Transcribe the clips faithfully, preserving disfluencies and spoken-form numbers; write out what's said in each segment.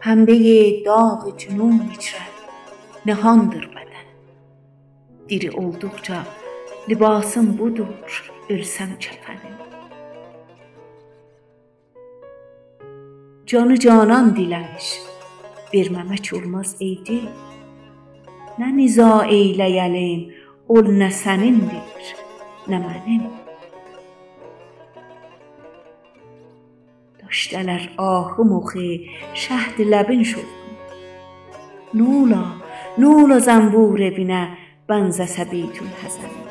پنبه‌ی داغ جنون ایچره نهاندیر بدن. دیری اولدوقجا لباسیم بودور، اؤلسم کفنیم. جانی جانان دیله‌میش، وئرمه‌مک اولماز ای دل. نه نزاع ائیله‌یه‌لیم، اول نه سنیندیر، نه منیم. داش دلر آهیم اوخو، شهد لبین شوخون. نولا، نولا زنبور ائوینه بنزه‌سه بیت‌الحزنیم.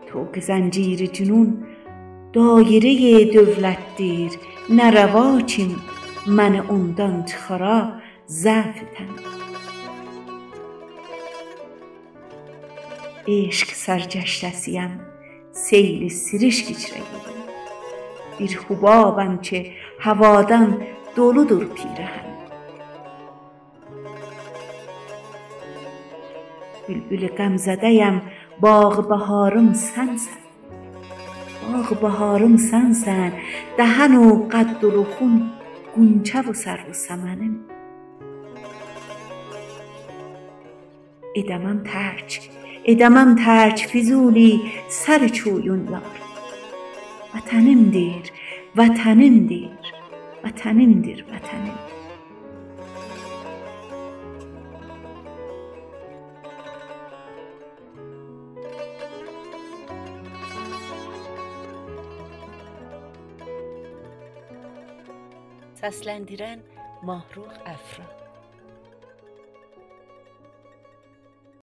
طوق زنجیر جنون دایره‌ی دولتدیر، نه روا کیم منی اوندان چیخارا ضعف تنیم. عشق سرگشته‌سی‌یم، سیل سرشک ایچره گئدیم. بیر حبابم کی هوادان دولودور پیرهنیم. بلبل غمزده‌یم، باغ و بهاریم سنسن. باغ و بهاریم سنسن، دهن و قد و رخون، غنچه و سرو و سمنیم. ائده‌مم ترک، ائده‌مم ترک فضولی، سر کویون یار. وطنیمدیر، وطنیمدیر، وطنیمدیر، وطنیم. سسلندیرن ماهرخ افرا.